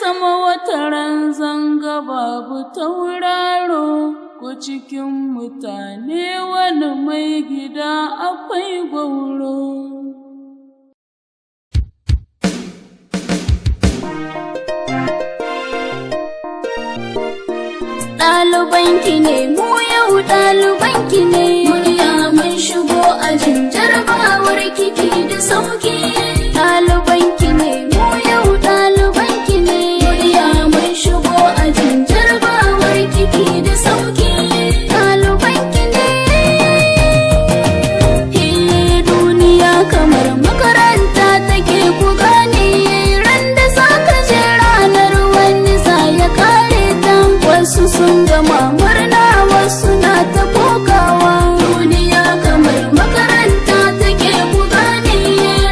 sama wataran zanga babu tauraro, ko cikin mutane wani mai gida akwai gwauro. Ɗalibanki ne mu yau, ɗalibanki ne murya, mun shigo ajin jarabawar kiki da sauki. Ɗalibanki ne mu yau, ɗalibanki ne murya, mun shigo ajin jarabawar kiki da sauki. Ɗalibanki ne. He, duniya kamar makaranta take, ku gane, ran da za ka je ranar wani za ya kare ta. Wasu sun gama murna, wasu na ta kokawa. Duniya kamar makaranta take, ku gane,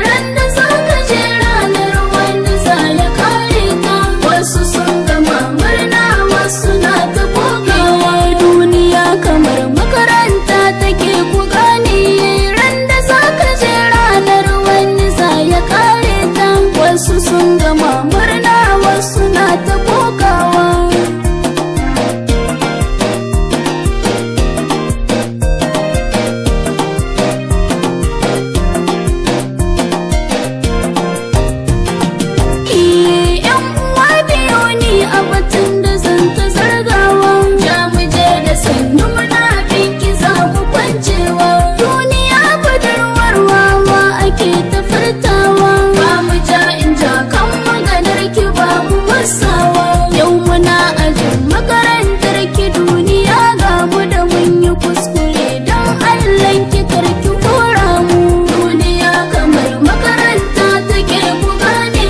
ran da za ka je ranar wani za ya kare ta. Wasu sun gama murna, wasu na ta kokawa. Duniya kamar makaranta take, ku gane, ran da za ka je ranar wani za ya kare ta. Wasu sun gama murna, wasu na ta kokawa. Iye, yan uwa biyu ne a batun da zan ta zargawa. Ja mu je da sannu, muna binki za mu kwancewa. Duniya budurwar wawa ake ta furtawa. Ba mu ja in ja kan maganar ki, ba mu wasawa. Yau muna ajin makarantar ki, duniya ga mu da mun yi kuskure, don Allah ki karki kora mu. Duniya kamar makaranta take, ku gane,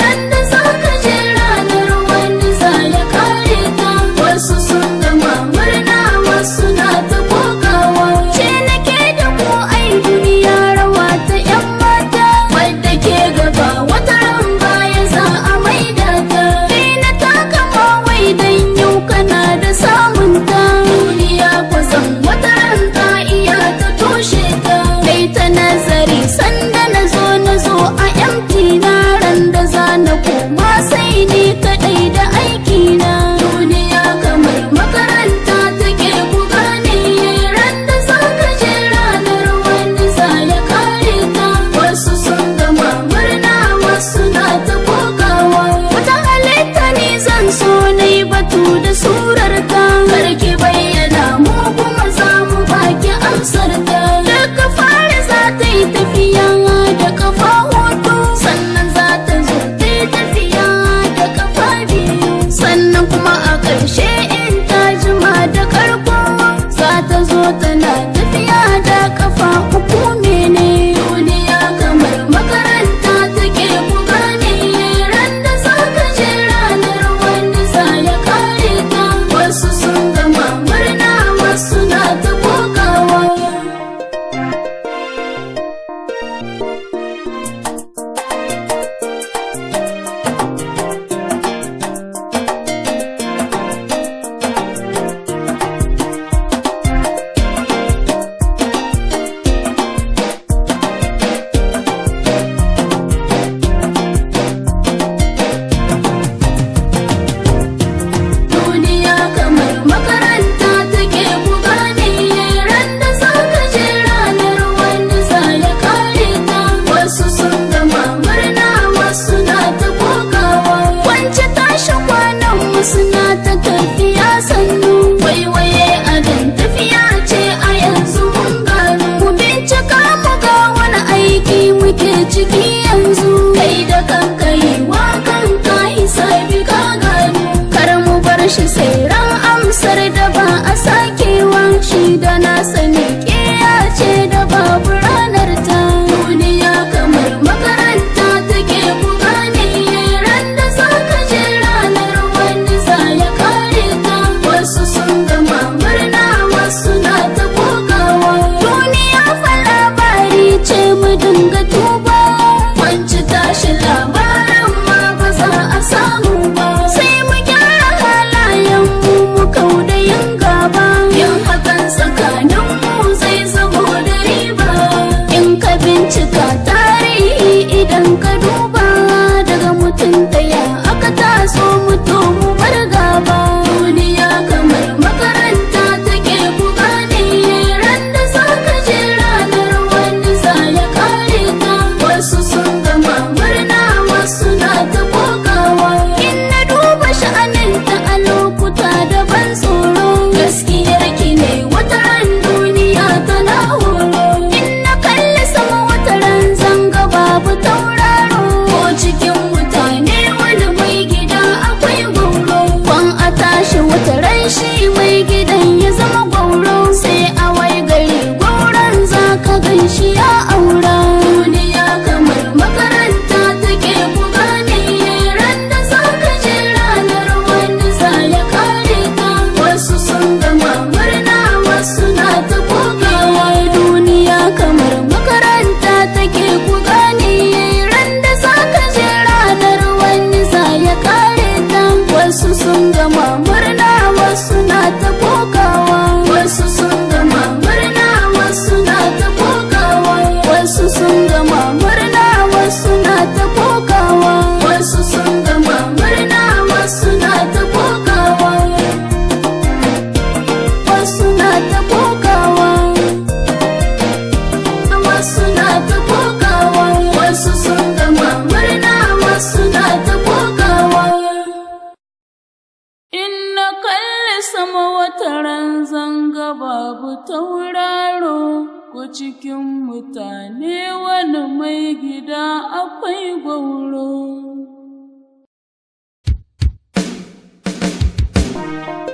ran da za ka je ranar wani za ya kare ta. Wasu sun gama murna, wasu na ta kokawa. Ce nake da ku, ai duniya rawa ta yan mata, wadda ke gaba wata ran baya za a maida ta. Kai na taka wai dan yau kana da samun ta, duniya kwatsam wata ran ta iya ta toshe ta. Kai ta nazari sanda na zo, na zo a empty na, ran da za na koma sai ni kadai da aiki na. Duniya kamar makaranta take, ku gane, ran da za ka je ranar wani za ya kare ta. Wasu sun gama murna, wasu na ta kokawa. Wata halitta ne zan so na yi batu da surarta, karki bayyana mu kuma za mu baki amsar ta. Daga fara za ta yi tafiya da kafa hudu, sannan za ta zo ta yi tafiya da kafa biyu, sannan kuma sun gama murna, wasu na ta kokawa. Wasu sun gama murna, wasu na ta kokawa. Wasu sun gama murna, wasu na ta kokawa. Wasu sun gama murna, wasu na ta kokawa. Wasu na ta kokawa. Wasu na ta kokawa. Wasu sun gama murna, wasu na ta kokawa. In na kalli sama, wata ran zanga babu tauraro, ko cikin mutane wani mai gida akwai gwauro.